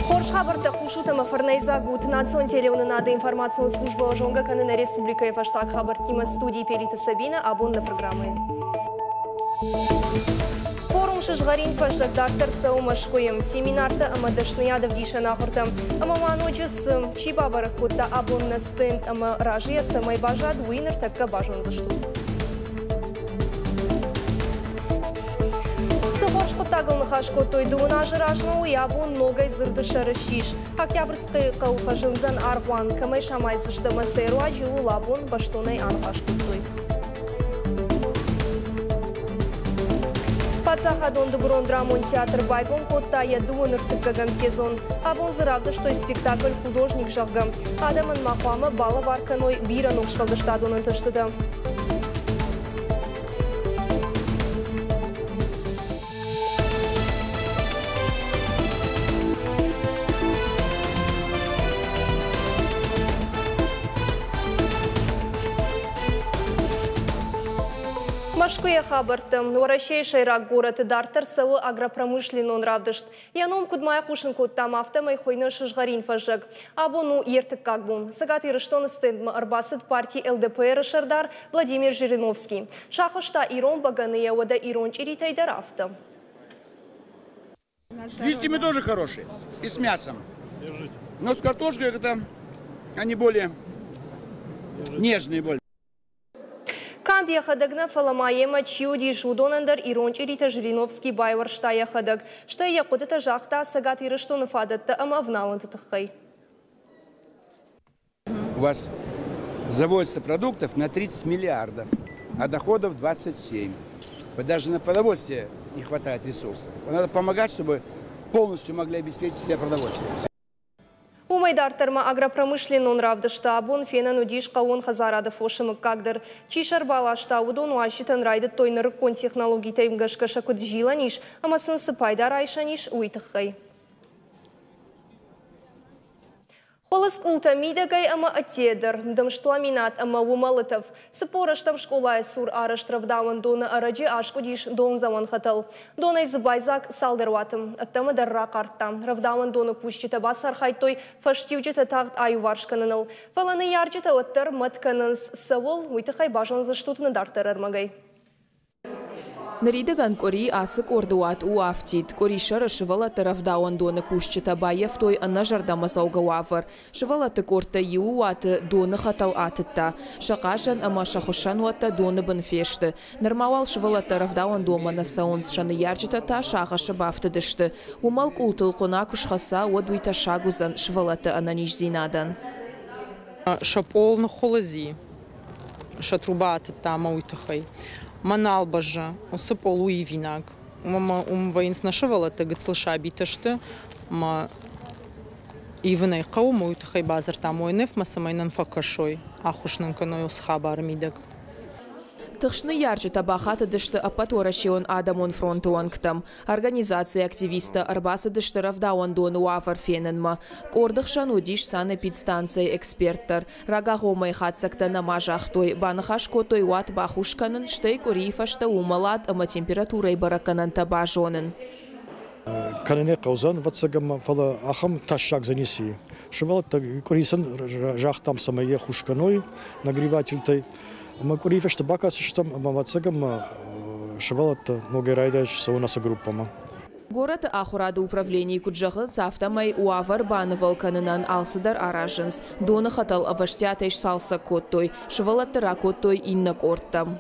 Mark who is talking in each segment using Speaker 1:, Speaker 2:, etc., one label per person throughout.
Speaker 1: Хорз хабӕрттӕ хъусут ӕмӕ фӕрнӕйдзаг ут. Национ телеуынынады информацион службӕ зонгӕ кӕны нӕ республикӕйы фӕстаг хабӕрттимӕ студийы Пелиты Сабина абон нӕ программӕйы. Форум «Сызгъӕрин фӕззӕг» дарддӕр цӕуы Мӕскуыйы. Семинартӕ ӕмӕ дӕсныйад ӕвдисӕн ахуыртӕ. Ӕмӕ ма ноджы цы, чи бабӕрӕг кодта абон нӕ стенд ӕмӕ разыйӕ цӕмӕй баззад, уый ныртӕккӕ базондзыстут. Цы хорз хъуыддагыл ныхас кодтой дыууын азы размӕ, уый абон ногӕй дзырды сӕр ссис. Октябрьскийы хъӕуы фӕзындзӕн аргъуан, кӕмӕй самайдзысты ӕмӕ сӕ руаджы ууыл абон бӕстонӕй аныхас кодтой. Паддзахадон дыгурон драмон театр байгом кодта йӕ дыууын ӕртыккӕгӕм сезон. Абон дзы равдыстой спектакль «Художник», зӕгъгӕ. Адӕмӕн ма хъуамӕ балӕвар кӕной бирӕ ног сфӕлдыстадон ӕнтыстытӕ. Мӕскуыйы хабӕртты. Уӕрӕсейы сӕйраг горӕты дарддӕр цӕуы агропромышленнон равдыст. Йӕ ном куыд ма хъусын кодтам, афтӕмӕй хуыйны «Сызгъӕрин фӕззӕг». Абон у йе ртыккаг бон. Цӕгат Ирыстоны стендмӕ ӕрбацыд парти ЛДПР-ы сӕрдар Владимир Жириновский. Сахуыста ирон бӕгӕныйӕ, уӕдӕ ирон чъиритӕй дӕр афтӕ.
Speaker 2: С листьями тоже хорошие, и с мясом. Но с картошкой это они более нежные более.
Speaker 1: Канд йӕхӕдӕг нӕ, фӕлӕ ма йемӕ чи уыдис, уыдонӕн дӕр ирон чъиритӕ Жириновский байуӕрста йӕхӕдӕг. Стӕй йӕ хъуыдытӕ загъта Цӕгат Ирыстоны фадӕттӕ ӕмӕ ӕвналӕнты тыххӕй.
Speaker 2: У вас завозится продуктов на 30 миллиардов, а доходов 27. Вот даже на продовольствие не хватает ресурсов. Надо помогать, чтобы полностью могли обеспечить себя продовольствием.
Speaker 1: Уымӕй дарддӕр ма агропромышленнон равдысты абон фенӕн уыдис хъӕууон хӕдзарады фосы мыггаг дӕр. Чи сӕ ӕрбаласта, уыдон уазджытӕн райдыдтой нырыккон технологитӕм гӕсгӕ сӕ куыд зилӕн ис ӕмӕ сын цы пайда райсӕн ис, уый тыххӕй. Хуылыдз къултӕ мидӕгӕй ӕмӕ ӕддейӕ дӕр, дымст ламинат ӕмӕ уымӕлы тӕф. 48 скъолайы цур арӕзт рӕвдауӕндоны ӕрӕджы аскъуыдис дондзӕуӕн хӕтӕл. Донӕй дзы байдзаг цалдӕр уаты. Ӕддӕмӕ дӕр рахъардта. Рӕвдауӕндоны кусджытӕ бацархайдтой фӕстиуджытӕ тагъд аиуварс кӕныныл. Фӕлӕ ныййарджытӕ уӕддӕр мӕт кӕнынц. Цӕуыл, уый тыххӕй базондзыстут нӕ дарддӕр ӕрмӕгӕй.
Speaker 3: Ныридӕгӕн къуыри ацы къорды уат у афтид. Къуырисӕры сывӕллӕтты рӕвдауӕндоны кусджытӕ баййӕфтой ӕнӕзӕрдӕмӕдзӕугӕ уавӕр. Сывӕллӕтты къордтӕй иуы уаты доны хӕтӕл атыдта. Сӕ хъазӕн ӕмӕ сӕ хуыссӕнуӕттӕ доны бын фесты. Нырма уал сывӕллӕттӕ рӕвдауӕндонмӕ нӕ цӕуынц, сӕ ныййарджытӕ та сагъӕсы бафтыдысты. Уымӕл къултыл хъуына куы схӕца, уӕд уый тӕссаг уыдзӕн сывӕллӕтты ӕнӕниздзинадӕн.
Speaker 4: Сӕ пъол ныххуылыдзи, сӕ труба атыдта ӕмӕ уый тыххӕй. Мӕ нал бӕззы, уыцы пъол у ивинаг. Уымӕ уым вӕййынц нӕ сывӕллӕттӕ, гыццыл сабитӕ сты ӕмӕ ивын ӕй хъӕуы ӕмӕ уый тыххӕй бадзырдтам ОНФ-мӕ, цӕмӕй нын фӕкӕсой, ӕххуыс нын кӕной уыцы хабары мидӕг.
Speaker 3: Тыхст ныййарджытӕ бахатыдысты Ӕппӕтуӕрӕсеон адӕмон фронты уӕнгтӕм. Организацийы активисттӕ ӕрбацыдысты рӕвдауӕндоны уавӕр фенынмӕ. Къорды хсӕн уыдис санэпидстанцӕйы эксперт дӕр. Рагагъоммӕйы хатдзӕгтӕ нӕма загътой, баныхас кодтой уат бахус кӕнын, стӕй къуырийы фӕстӕ уымӕлад ӕмӕ температурӕйы бӕрӕггӕнӕнтӕ базонын.
Speaker 5: Кӕнын ӕй хъӕудзӕн, ӕвӕццӕгӕн, фӕлӕ ахӕм тӕссаг дзы ницы и. Сывӕллӕттӕ къуыри сын загътам, цӕмӕй йӕ хус кӕной нагревательтӕй. Ӕмӕ къуырийы фӕстӕ бакӕсдзыстӕм ӕмӕ, ӕвӕццӕгӕн, сывӕллӕттӕ ногӕй райдайдзысты цӕуын ацы группӕмӕ.
Speaker 3: Горӕты ахуырады управленийы куыд зӕгъынц, афтӕмӕй уавӕр банывыл кӕнынӕн алцыдӕр аразынц. Доны хӕтӕл ӕвӕстиатӕй сцалцӕг кодтой, сывӕллӕтты ракодтой иннӕ къордтӕм.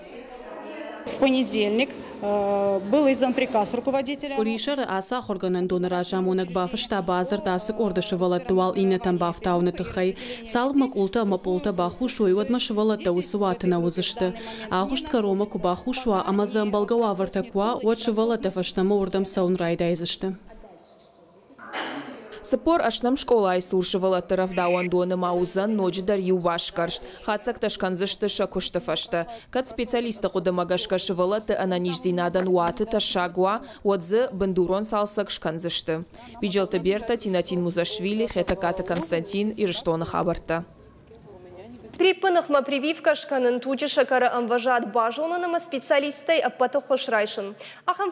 Speaker 6: В понедельник был издан приказ руководителя.
Speaker 7: Къуырисӕры ацы ахуыргӕнӕндоны разамонӕг бафыста бадзырд ацы къорды сывӕллӕтты уал иннӕтӕм бафтауыны тыххӕй. Цалынмӕ къултӕ ӕмӕ пъолтӕ бахус уой, уӕдмӕ сывӕллӕттӕ уыцы уаты нӕ уыдзысты. Агъуыст кӕронмӕ куы бахус уа ӕмӕ дзы ӕмбӕлгӕ уавӕртӕ куы уа, уӕд сывӕллӕттӕ фӕстӕмӕ уырдӕм цӕуын райдайдзысты.
Speaker 3: 48 скъолайы цур сывӕллӕтты рӕвдауӕндоны ма уыдзӕн ноджыдӕр иу басгӕрст. Хатдзӕгтӕ скӕндзысты сӕ куысты фӕстӕ. Кӕд специалистты хъуыдымӕ гӕсгӕ сывӕллӕтты ӕнӕниздзинадӕн уаты тӕссаг уа, уӕд дзы бындурон цалцӕг скӕндзысты. Биджелты Берта, Тинатин Музашвили, Хетӕгкаты Константин, Ирыстоны хабӕрттӕ.
Speaker 1: Гриппы ныхмӕ прививкӕ скӕнын, туджы сӕкӕры ӕмвӕзад базонын ӕмӕ специалисттӕй ӕппӕты ххуыс райсын. Ахӕм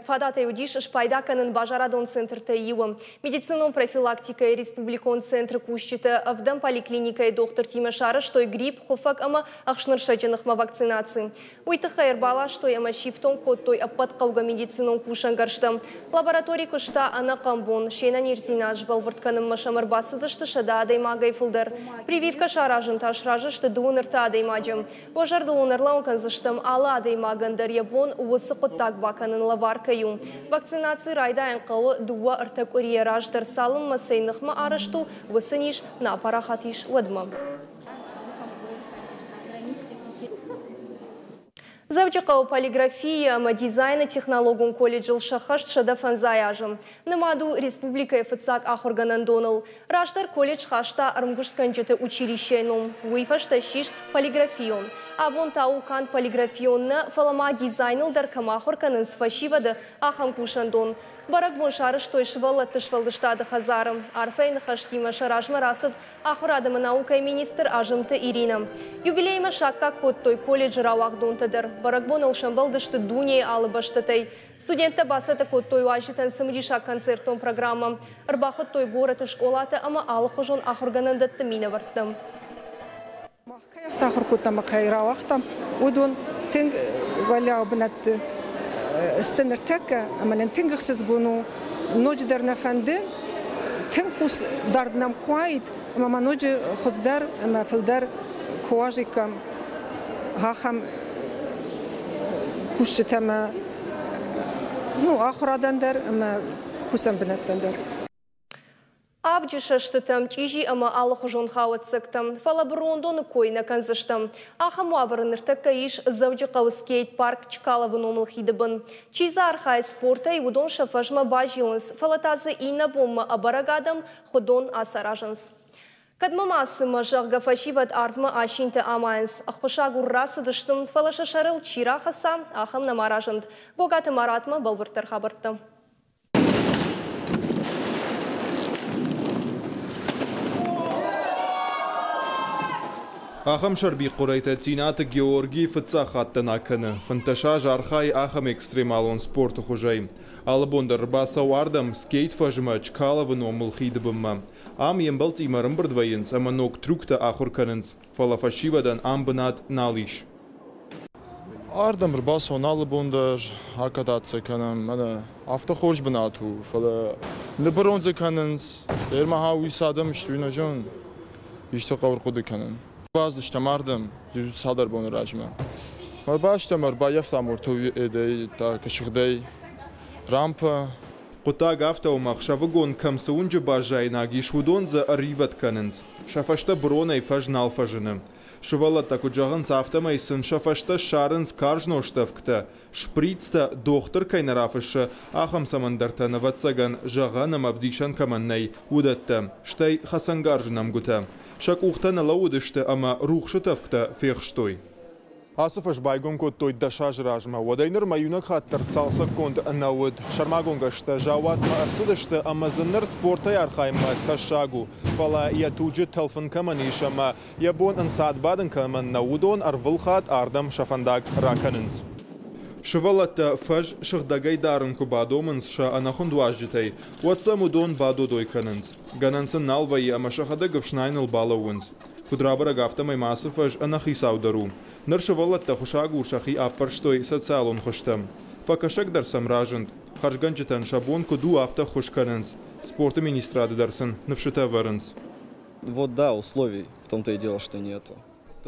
Speaker 1: фадатӕй уыдис спайда кӕнын базарадон центртӕй иуы. Медицинон профилактикӕйы республикон центры кусджытӕ ӕвдӕм поликлиникӕйы дохтыртимӕ сарӕзтой грипп, хуыфӕг ӕмӕ ӕхснырсӕджы ныхмӕ вакцинаци. Уый тыххӕй ӕрбаластой ӕмӕ сифтонг кодтой ӕппӕт хъӕугӕ медицинон кусӕнгӕрзтӕ. Лаборатори куыста ӕнӕхъӕн бон. Се нӕниздзинад сбӕлвырд кӕнынмӕ сӕм ӕрбацыдысты 100 адӕймагӕй фылдӕр. Прививкӕ саразын та сразы сты 33 адӕймаджы. Уӕ зӕрдыл уын ӕрлӕууын кӕндзыстӕм, алы адӕймагӕн дӕр йӕ бон уыцы хъуыддаг бакӕнын лӕвар кӕй у. Вакцинаци райдайын хъӕуы 2-3 къуырийӕ раздӕр, цалынмӕ цӕй ныхмӕ арӕзт у, уыцы низ нӕ апарахат ис, уӕдмӕ. Дзӕуджыхъӕуы полиграфийы ӕмӕ дизайны технологон колледжыл сӕххӕст 150 азы. Нымад у республикӕйы фыццаг ахуыргӕнӕндоныл. Раздӕр колледж хаста ӕрмгуыстгӕнджыты училищӕйы ном. Уый фӕстӕ ссис полиграфион. Абон та у канд полиграфион нӕ, фӕлӕ ма дизайныл дӕр кӕм ахуыр кӕнынц фӕсивӕды, ахӕм кусӕндон. Бӕрӕгбон сарӕзтой сывӕллӕтты сфӕлдыстады хӕдзары. Арфӕйы ныхӕстимӕ сӕ размӕ рацыд Ахуырад ӕмӕ наукӕйы министр Азымты Иринӕ. Юбилеймӕ саккаг кодтой колледжы рауагъдонтӕ дӕр. Бӕрӕгбоныл сӕмбӕлдысты дунейы алы бӕстӕтӕй. Студенттӕ бацӕттӕ кодтой уазджытӕн цымыдисаг концертон программӕ. Ӕрбахуыдтой горӕты скъолатӕ ӕмӕ алыхуызон ахуыргӕнӕндӕтты минӕвӕртты.
Speaker 8: Мах кӕй сахуыр кодтам ӕмӕ кӕй рауагътам, уыдон тынг уӕлиау бынӕтты сты ныртӕккӕ ӕмӕ нын тынг ӕхсызгон у. Ноджыдӕр нӕ фӕнды, тынг хъусдард нӕм куы уаид ӕмӕ ма ноджы хуыздӕр ӕмӕ фылдӕр куы уазиккам ахӕм кусджытӕ ӕмӕ ну, ахуырадӕн дӕр ӕмӕ кусӕн бынӕттӕн дӕр.
Speaker 1: Авджы сӕстытӕм, чъизи ӕмӕ алыхуызон хауӕццӕгтӕм. Фӕлӕ бырондоны кой нӕ кӕндзыстӕм. Ахӕм уавӕры ныртӕккӕ ис Дзӕуджыхъӕуы скейт-парк Чкаловы номыл хиды бын. Чи дзы архайы спортӕй, уыдон сӕ фӕзмӕ базилынц, фӕлӕ та дзы иннӕ бонмӕ ӕбӕрӕг адӕм хуыдон ацаразынц. Кӕдмӕ ма цымӕ, зӕгъгӕ, фӕсивӕд арвмӕ асинтӕ амайынц. Ӕххуысагур рацыдысты, фӕлӕ сӕ сӕрыл чи рахӕца, ахӕм нӕма разынд. Гогаты Маратмӕ бӕлвырддӕр хабӕрттӕ.
Speaker 9: Ахӕм сӕрбихъуырӕйтӕ Тинаты Георгий фыццаг хатт нӕ кӕны. 15 азы архайы ахӕм экстремалон спорты хуызӕй. Алы бон дӕр ӕрбацӕуы ардӕм скейт-фӕзмӕ Чкаловы номыл хиды бынмӕ. Ам йе мбӕлттимӕ ӕрӕмбырд вӕййынц ӕмӕ ног трюктӕ ахуыр кӕнынц. Фӕлӕ фӕсивӕдӕн ам бынат нал ис.
Speaker 10: Ардӕм ӕрбацӕуын алы бон дӕр акататься кӕнӕм. Мӕнӕ афтӕ хорз бынат у, фӕлӕ ныббырон дзы кӕнынц. Ӕрмӕ уый цы адӕм сты, уый нӕ зонын. Исты хъӕуы ӕрхъуыды кӕнын. Бацыдыстӕм ардӕм иу цалдӕр боны размӕ. Ӕрбацыдтӕм, ӕрбаййӕфтам ортоведӕй, сыгъдӕй рампӕ.
Speaker 9: Хъуыддаг афтӕ у, ӕмӕ ӕхсӕвыгон кӕм цы уынджы баззаинаг ис, уыдон дзы ӕрривӕд кӕнынц. Сӕ фӕстӕ быронӕй фӕз нал фӕзыны. Сывӕллӕттӕ куыд зӕгъынц, афтӕмӕй сын сӕ фӕстӕ ссарынц карз нозтӕвгтӕ, шприцтӕ, дохтыр кӕй нӕ рафыссы, ахӕм цӕмӕндӕртӕн, ӕвӕццӕгӕн, зӕгъӕн ӕмӕ ӕвдисӕн кӕмӕн нӕй, уыдӕттӕ, стӕй хӕцӕнгарзы нӕмгуытӕ. Сӕ къухтӕ нӕ лӕууыдысты ӕмӕ рухсы тӕвгтӕ фехстой. Ацы фӕз байгом кодтой 10 азы размӕ. Уӕдӕй нырмӕ иунӕг хатт дӕр цалцӕггонд нӕ уыд. Сӕрмагонд гӕстӕ заууатмӕ ӕрцыдысты ӕмӕ дзы ныр спортӕй архайынмӕ тӕссаг у. Фӕлӕ йӕ туджы тӕлфын кӕмӕн ис ӕмӕ йӕ бон ӕнцад бадын кӕмӕн нӕ, уыдон ӕрвылхатт ардӕм сӕ фӕндаг ракӕнынц. Сывӕллӕттӕ фӕз сыгъдӕгӕй дарын куы бадомынц сӕ ӕнӕхуынд уазджытӕй, уӕд сӕм уыдон бадодой кӕнынц. Гӕнӕн сын нал вӕййы ӕмӕ сӕхӕдӕг ӕфснайыныл балӕууынц. Куыд рабӕрӕг, афтӕмӕй ма ацы фӕз ӕнӕхицау дӕр у. Ныр сывӕллӕттӕ хуысагур сӕхи аппӕрстой социалон хызтӕм. Фӕкӕсӕг дӕр сӕм разынд. Хӕрзгӕнджытӕн сӕ бон куыд у, афтӕ ӕххуыс кӕнынц. Спорты министрады дӕр сын ныфсытӕ ӕвӕрынц.
Speaker 11: Вот да, условий в том-то и дело, что нету.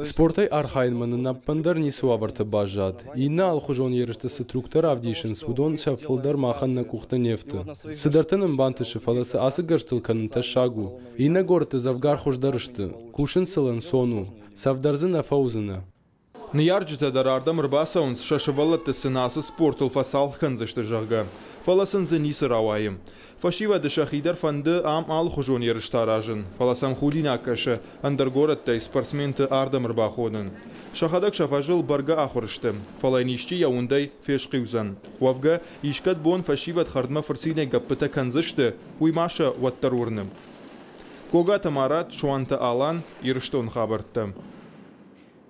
Speaker 12: Спортӕй архайынмӕ нын ӕппындӕр ницы уавӕртӕ баззад. Иннӕ алыхуызон ерысты цы трюктӕ равдисынц, уыдон сӕ фылдӕр махӕн нӕ къухты не фты. Цыдӕртӕ нын бантысы, фӕлӕ сӕ ацы гӕрзтыл кӕнын тӕссаг у. Иннӕ горӕтты дзӕвгар хуыздӕр сты. Кусын сыл ӕнцон у. Цӕф дӕр дзы нӕ фӕуыдзынӕ.
Speaker 9: Ныййарджытӕ дӕр ардӕм ӕрбацӕуынц, сӕ сывӕллӕтты сын ацы спортыл фӕцалх кӕндзысты, зӕгъгӕ. Фӕлӕ сын дзы ницы рауайы. Фӕсивӕды сӕхи дӕр фӕнды ам алыхуызон ерыстӕ аразын, фӕлӕ сӕм худинаг кӕсы ӕндӕр горӕттӕй спортсменты ардӕм ӕрбахонын. Сӕхӕдӕг сӕ фӕзыл бӕргӕ ахуыр сты, фӕлӕ йын исчи йӕ уындӕй фесхъиудзӕн. Уӕвгӕ, искӕд бон фӕсивӕд хӕрдмӕ фырцинӕй гӕппытӕ кӕндзысты, уый ма сӕ уӕддӕр уырны. Гогаты Марат, Суанты Алан, Ирыстоны хабӕрттӕ.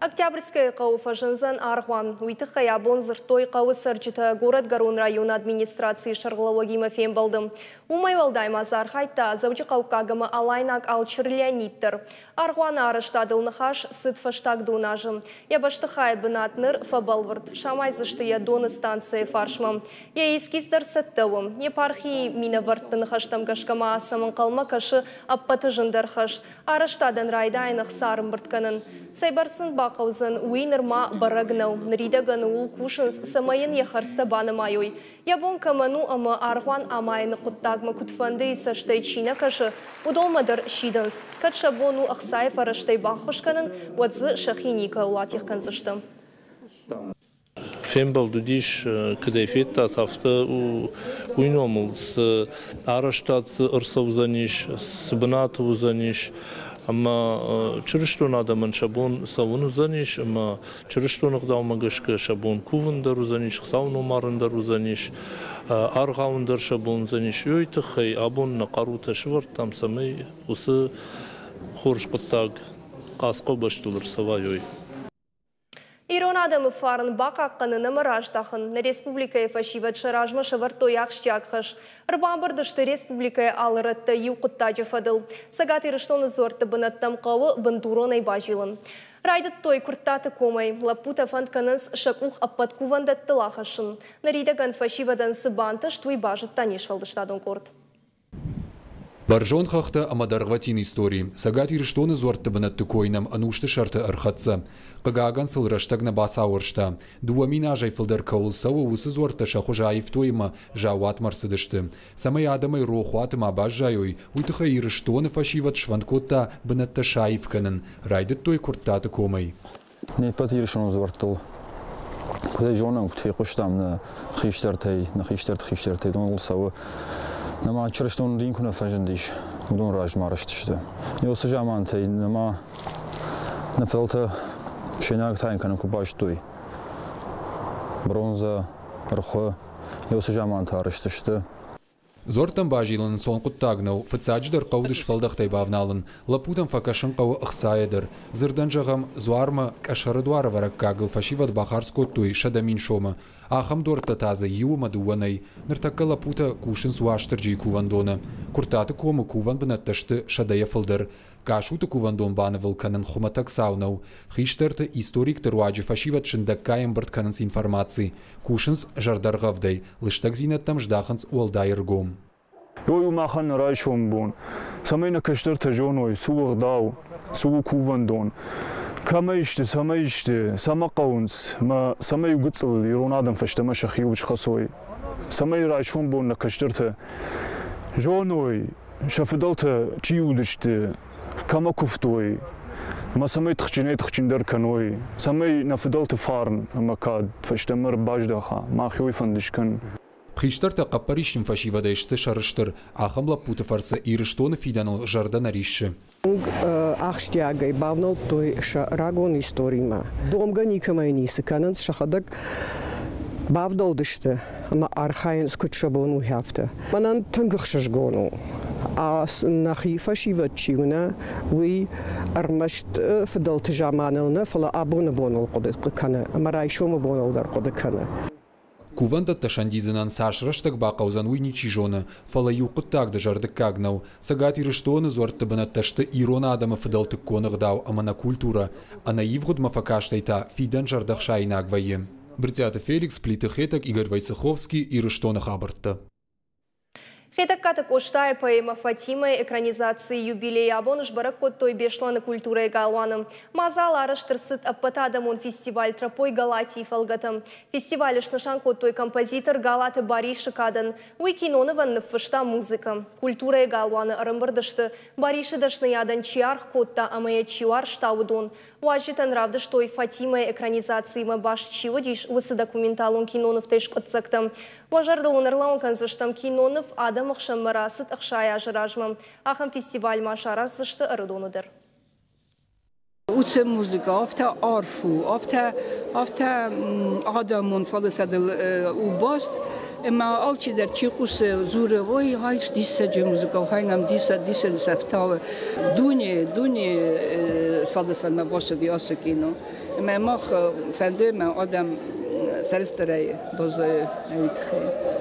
Speaker 1: Октябрьскӕйы хъӕуы фӕзындзӕн аргъуан. Уый тыххӕй абон дзырдтой хъӕуы цӕрджытӕ Горӕтгӕрон районы администрацийы сӕргълӕууӕгимӕ фембӕлды. Уымӕй уӕлдай ма дзы архайдта Дзӕуджыхъӕуккаг ӕмӕ Алайнаг алчыр Леонид дӕр. Аргъуаны арӕзтадыл ныхас цыд фӕстаг доназы. Йӕ бӕстыхайы бынат ныр фӕбӕлвырд. Самайдзысты йӕ доны станцӕйы фарсмӕ. Йӕ эскиз дӕр цӕттӕ у. Епархийы минӕвӕртты ныхӕстӕм гӕсгӕ ма сӕм ӕнхъӕлмӕ кӕсы ӕппӕты зындӕр хӕс – арӕзтадӕн райдайын ӕхца ӕрӕмбырд кӕнын. Цӕйбӕрц ын бахъӕудзӕн, уый нырма бӕрӕг нӕу. Ныридӕгӕн ууыл кусынц, цӕмӕй йын йӕ хӕрдзтӕ банымайой. Йӕ бон кӕмӕн у ӕмӕ аргъуан амайыны хъуыддагмӕ куыдфӕндыйы цӕстӕй чи нӕ кӕсы, уыдонмӕ дӕр сидынц. Кӕд сӕ бон у ӕхцайы фӕрӕзтӕй баххуыс кӕнын, уӕд дзы сӕхи никӕуыл атигъ кӕндзысты.
Speaker 13: Фембӕлд уыдис, куыд ӕй федтат, афтӕ уый номыл цы арӕзтад дзы ӕрцӕудзӕнис, цы бынаты уыдзӕнис, ӕмӕ чырыстон адӕмӕн сӕ бон цӕуын уыдзӕнис, ӕмӕ чырыстон ӕгъдаумӕ гӕсгӕ сӕ бон кувын дӕр уыдзӕнис, Хуыцауы ном арын дӕр уыдзӕнис, аргъауын дӕр сӕ бон уыдзӕнис. Уый тыххӕй абон нӕ хъарутӕ сӕвӕрдтам, цӕмӕй уыцы хорз хъуыддаг хъӕцхъӕубӕстыл ӕрцӕуа.
Speaker 1: Ирон адӕмы фарн бахъахъхъӕнын ӕмӕ раздахын. Нӕ республикӕйы фӕсивӕд сӕ размӕ сӕвӕрдтой ахсджиаг хӕс. Ӕрбамбырд сты республикӕйы алы рӕттӕ иу хъуыддаджы фӕдыл. Цӕгат Ирыстоны дзуӕртты бынӕттӕм хъӕуы бындуронӕй базилын. Райдыдтой Куырттаты комӕй. Лӕппутӕ фӕнд кӕнынц сӕ къух ӕппӕт кувӕндӕттыл ахӕссын. Ныридӕгӕн фӕсивӕдӕн цы бантыст, уый базыдта не сфӕлдыстадон къорд.
Speaker 14: Бӕрзонд хӕхтӕ ӕмӕ дӕргъвӕтин истори. Цӕгат Ирыстоны дзуӕртты бынӕтты кой нӕм ӕнусты сӕрты ӕрхӕццӕ. Хъыгагӕн сыл рӕстӕг нӕ бацауӕрста. 2000 азӕй фылдӕр кӕуыл цӕуы, уыцы дзуӕрттӕ сӕ хуыз аивтой ӕмӕ заууатмӕ ӕрцыдысты. Цӕмӕй адӕмӕй рохуаты ма баззайой, уый тыххӕй Ирыстоны фӕсивӕд сфӕнд кодта бынӕттӕ саив кӕнын. Райдыдтой Куырттаты комӕй.
Speaker 15: Не ппӕт Ирыстоны дзуӕрттыл, куыд ӕй зонӕм, куыд фехъуыстам нӕ хистӕртӕй, нӕ хистӕрты хистӕртӕй, уыдоныл цӕуы. Нӕма чырыстон дин куы нӕ фӕзындис, уыдон размӕ арӕзт сты. Уыцы замантӕй нӕма нӕ фыдӕлтӕ фсӕйнаг тайын кӕнын куы базыдтой, бронзӕ, ӕрхуы, уыцы заманты арӕзт сты.
Speaker 14: Дзуӕрттӕм базилын ӕнцон хъуыддаг нӕу, фыццаджыдӕр хъӕуы дысфӕлдӕхтӕй бавналын. Лӕппутӕм фӕкӕсын хъӕуы ӕхцайӕ дӕр. Дзырдӕн зӕгъӕм, дзуармӕ къӕсӕры дуарӕвӕрӕггагыл фӕсивӕд бахардз кодтой 100 000 сомы. Ахӕм дуӕрттӕ та дзы иу ӕмӕ дыууӕ нӕй. Ныртӕккӕ лӕппутӕ кусынц Уастырджийы кувӕндоны. Куырттаты комы кувӕн бынӕттӕ сты 100-йӕ фылдӕр. Касуты кувӕндон банывыл кӕнын хуымӕтӕг цау нӕу. Хистӕрты, историкты руаджы фӕсивӕд сындӕггай ӕмбырд кӕнынц информаци. Кусынц зӕрдӕргъӕвдӕй, лыстӕгдзинӕдтӕм здахынц уӕлдай ӕргом.
Speaker 10: Уый у махӕн нӕ райсомы бон, цӕмӕй нӕ кӕстӕртӕ зоной, цы у ӕгъдау, цы у кувӕндон, кӕмӕй сты, цӕмӕй сты, цӕмӕ хъӕуынц, ӕмӕ цӕмӕй иу гыццыл ирон адӕм фӕстӕмӕ сӕхиуыл схӕцой, цӕмӕй райсом бон нӕ кӕстӕртӕ зоной, сӕ фыдӕлтӕ чи уыдысты, кӕмӕ куывтой, ӕмӕ цӕмӕй тыхджынӕй-тыхджындӕр кӕной, цӕмӕй нӕ фыдӕлты фарн ӕмӕ кад фӕстӕмӕ ӕрбаздӕха, мах уый фӕнды скӕнын.
Speaker 14: Хистӕртӕ хъӕппӕрисджын фӕсивӕдӕй сты сӕрыстыр. Ахӕм лӕппуты фӕрцы Ирыстоны фидӕныл зӕрдӕ нӕ риссы.
Speaker 16: Тынг ахсджиагӕй бавнӕлдтой сӕ рагон историмӕ. Домгӕ никӕмӕй ницы кӕнынц, сӕхӕдӕг бавдӕлдысты ӕмӕ архайынц, куыд сӕ бон у, афтӕ. Мӕнӕн тынг ӕхсызгон у, нӕхи фӕсивӕд чи у, нӕ, уый ӕрмӕст фыдӕлты заманыл нӕ, фӕлӕ абоны боныл хъуыды кӕны ӕмӕ райсомы боныл дӕр хъуыды кӕны.
Speaker 14: Кувӕндӕттӕ сӕндидзынӕн цас рӕстӕг бахъӕудзӕн, уый ничи зоны, фӕлӕ иу хъуыддаг дызӕрдыггаг нӕу. Цӕгат Ирыстоны дзуӕртты бынӕттӕ сты ирон адӕмы фыдӕлтыккон ӕгъдау ӕмӕ нӕ культурӕ. Ӕнӕивгъуыдмӕ фӕкастӕй та фидӕн зӕрдӕхсаинаг вӕййы. Брытъиаты Феликс, Плиты Хетӕг, Игорь Войцеховский, Ирыстоны хабӕрттӕ.
Speaker 1: Хетӕгкаты Къостайы поэмӕ «Фатимӕ-йы» экранизацийы юбилей абон сбӕрӕг кодтой Беслӕны культурӕйы галуаны. Мадзал арӕзт ӕрцыд ӕппӕтадӕмон фестиваль «Тропой Галатии» фӕлгӕты. Фестивалы снысан кодтой композитор Галаты Барисы кадӕн. Уый кинонывӕн ныффыста музыкӕ. Культурӕйы галуаны ӕрӕмбырд сты, Барисы дӕсныйадӕн чи аргъ кодта ӕмӕ йӕ чи уарзта, уыдон. Уазджытӕн равдыстой «Фатимӕ-йы» экранизациимӕ баст чи уыдис, уыцы документалон кинонывтӕй скъуыддзӕгтӕ. Уӕ зӕрдыл уын ӕрлӕууын кӕндзыстӕм, киноныв адӕмы хсӕнмӕ рацыд 60 азы размӕ. Ахӕм фестиваль ма сараздзысты Ӕрыдоны дӕр.
Speaker 17: Уыцы музыкӕ афтӕ арф у, афтӕ, афтӕ адӕмон сфӕлдыстадыл у баст, ӕмӕ алчидӕр чи хъусы, дзуры, ой, ай диссаджы музыкӕ, хай нӕм диссаг, диссаджы сӕфтауы. Дуне, дуне сфӕлдыстадмӕ бацыди ацы кино. Ӕмӕ мах фӕнды, ӕмӕ адӕм сӕрыстырӕй баззайы уый тыххӕй.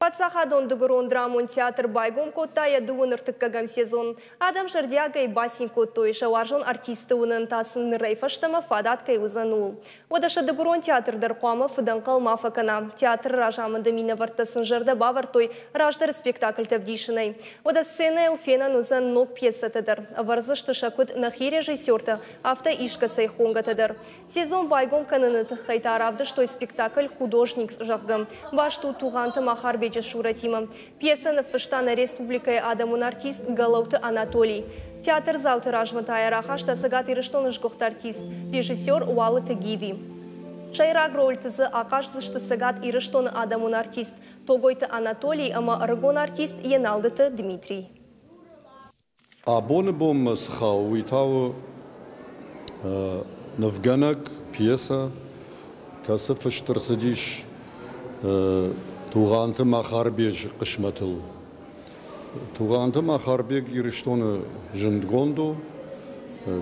Speaker 1: Паддзахадон дыгурон драмон театр байгом кодта йӕ дыууын ӕртыккӕгӕм сезон. Адӕм зӕрдиагӕй бацин кодтой, сӕ уарзон артистты уынын та сын нырӕй фӕстӕмӕ фадат кӕй уыдзӕн, ууыл. Уӕдӕ сӕ дыгурон театр дӕр хъуамӕ фыдӕнхъӕл ма фӕкӕна. Театры разамынды минӕвӕрттӕ сын зӕрдӕ бавӕрдтой раздӕры спектакльтӕ ӕвдисынӕй. Уӕдӕ сценӕйыл фенӕн уыдзӕн ног пьесӕтӕ дӕр. Ӕвӕрдзысты сӕ куыд нӕхи режиссертӕ, афтӕ искӕцӕй хонгӕтӕ дӕр. Сезон байгом кӕныны тыххӕй та равдыстой спектакль «Художник», зӕгъгӕ. Баст у Тугъанты Махарбеджы сурӕтимӕ. Пьесӕ ныффыста нӕ республикӕйы адӕмон артист Гӕлӕуты Анатолий. Театрдзауты размӕ та йӕ рахаста Цӕгат Ирыстоны сгуыхт артист, режиссер Уалыты Гиви. Сӕйраг рольты дзы ахъаздзысты Цӕгат Ирыстоны адӕмон артист Тогойты Анатолий ӕмӕ ӕрыгон артист Еналдыты Дмитрий.
Speaker 18: Абоны бонмӕ цы хауы, уый та у нывгӕнӕг, пьесӕ, кӕцы фыст ӕрцыдис Тугъанты Махарбеджы хъысмӕтыл. Тугъанты Махарбег Ирыстоны зындгонд у,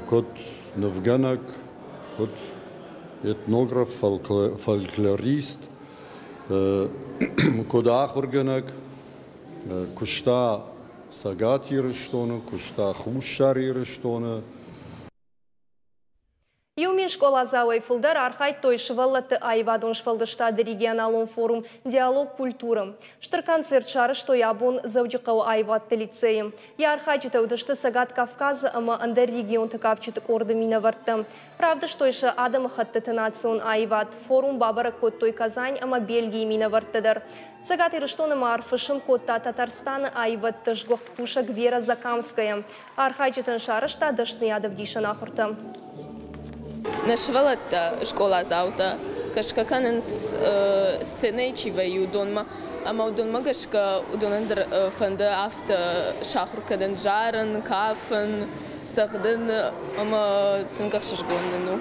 Speaker 18: куыд нывгӕнӕг, куыд этнограф, фольклорист, куыд ахуыргӕнӕг, куыста Цӕгат Ирыстоны, куыста Хуссар Ирыстоны.
Speaker 1: Иу мин скъоладзауӕй фылдӕр архайдтой сывӕллӕтты аивадон сфӕлдыстады регионалон форум «Диалог культуры». Стыр концерт сарӕзтой абон Дзӕуджыхъӕуы аивӕдты лицейы. Йӕ архайджытӕ уыдысты Цӕгат Кавказы ӕмӕ ӕндӕр регионты кафджыты къорды минӕвӕрттӕ. Равдыстой сӕ адӕмыхӕттыты национ аивад. Форум бабӕрӕг кодтой Казань ӕмӕ Бельгийы минӕвӕрттӕ дӕр. Цӕгат Ирыстоны ма ӕрфысым кодта Татарстаны аивӕдты сгуыхт кусӕг Вера Закамская. Архайджытӕн сарӕзта дӕсныйадӕвдисӕн ахуыртӕ.
Speaker 19: Нӕ сывӕллӕттӕ, скъоладзаутӕ кӕсгӕ кӕнынц сценӕйы чи вӕййы, уыдонмӕ. Ӕмӕ уыдонмӕ гӕсгӕ уыдонӕн дӕр фӕнды афтӕ сахуыр кӕнын зарын, кафын, цӕгъдын ӕмӕ тынг ӕхсызгон нын у.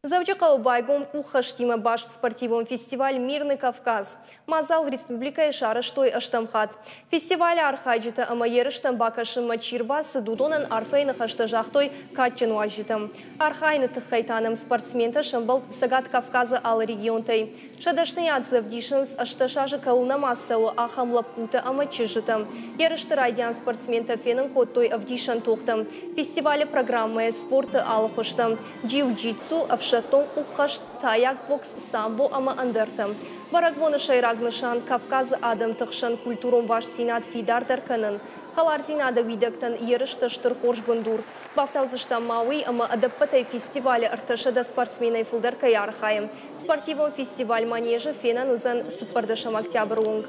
Speaker 1: Дзӕуджыхъӕуы байгом къуххӕстимӕ баст спортивон фестиваль «Мирный Кавказ». Мадзал республикӕйы сарӕзтой ӕстӕм хатт. Фестивалы архайджытӕ ӕмӕ ерыстӕм бакӕсынмӕ чи рбацыд, уыдонӕн арфӕйы ныхӕстӕ загътой кадджын уазджытӕ. Архайыны тыххӕй та нӕм спортсментӕ сӕмбӕлд Цӕгат Кавказы алы регионтӕй. Сӕ дӕсныйад дзы ӕвдисынц, 18 азы кӕуыл нӕма цӕуы, ахӕм лӕппутӕ ӕмӕ чызджытӕ. Ерысты райдиан спортсментӕ фенын кодтой ӕвдисӕн тохтӕ. Фестивалы программӕйы спорты алы хуызтӕ. Джиу-джитсу, ӕфсӕддон къуххӕст, тайаг бокс, самбо ӕмӕ ӕндӕртӕ. Бӕрӕгбоны сӕйраг нысан Кавказы адӕмты хсӕн культурон бастдзинад фидардӕр кӕнын. Хӕлардзинады уидӕгтӕн ерысты стыр хорз бындур. Бафтаудзыстӕм ма уый, ӕмӕ ӕдӕппӕтӕй фестивалы 300 спортсменӕй фылдӕр кӕй архайы. Спортивон фестиваль Манежы фенӕн уыдзӕн цыппӕрдӕсӕм октябры онг.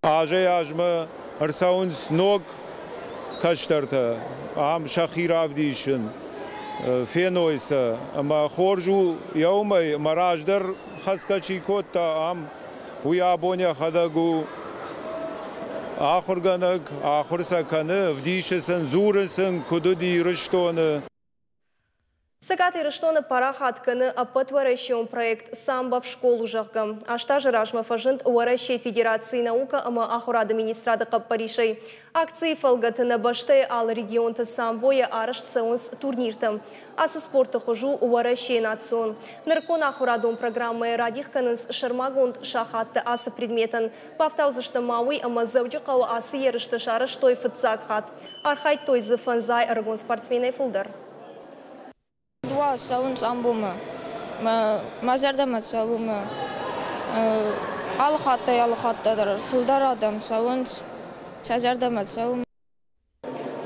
Speaker 20: Азӕй-азмӕ ӕрцӕуынц ног кӕстӕртӕ, ам сӕхи равдисын, феной сӕ. Ӕмӕ хорз у йӕ уымӕй, ӕмӕ раздӕр хӕцгӕ чи кодта ам, уый абон йӕхӕдӕг у ахуыргӕнӕг, ахуыр сӕ кӕны, ӕвдисы сын, дзуры сын, куыд уыди Ирыстоны.
Speaker 1: Цӕгат Ирыстоны парахат кӕны ӕппӕтуӕрӕсеон проект «Самбо в школу», зӕгъгӕ. Аст азы размӕ фӕзынд Уӕрӕсейы Федерацийы наукӕ ӕмӕ ахуырады министрады хъӕппӕрисӕй. Акцийы фӕлгӕты нӕ бӕстӕйы алы регионты самбойӕ арӕзт цӕуынц турниртӕ. Ацы спорты хуыз у Уӕрӕсейы национ. Нырыккон ахуырадон программӕйы радих кӕнынц сӕрмагонд сахаттӕ ацы предметӕн. Бафтаудзыстӕм ма уый, ӕмӕ Дзӕуджыхъӕуы ацы ерыстӕ сарӕзтой фыццаг хатт. Архайдтой дзы фӕндзай ӕрыгон спортсменӕй фылдӕр.
Speaker 21: Дыууӕ цӕуынц ӕмбомӕ. Мӕ зӕрдӕмӕ цӕуы мӕ алы хаттӕй алы хаттӕ дӕр фылдӕр адӕм цӕуынц, сӕ зӕрдӕмӕ цӕуы.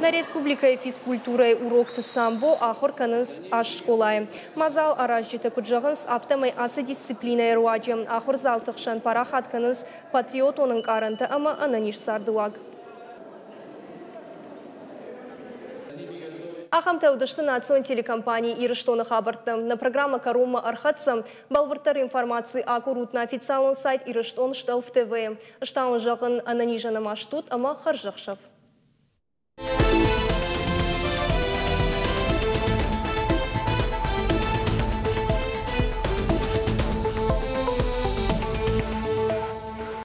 Speaker 1: Нӕ республикӕйы физкультурӕйы урокты самбо ахуыр кӕнынц аст скъолайы. Мадзал аразджытӕ куыд зӕгъынц, афтӕмӕй ацы дисциплинӕйы руаджы ахуырдзауты хсӕн парахат кӕнынц патриотон ӕнкъарӕнтӕ ӕмӕ ӕнӕниз цардыуаг. Ахӕмтӕ уыдысты национ телекомпани Ирыстоны хабӕрттӕ. Нӕ программӕ кӕронмӕ ӕрхӕццӕ. Бӕлвырддӕр информаци агурут нӕ официалон сайт Ирыстон Штелф ТВ-йы. Ӕз та уын зӕгъын, ӕнӕнизӕн ӕмӕ стут ӕмӕ хӕрзӕхсӕв.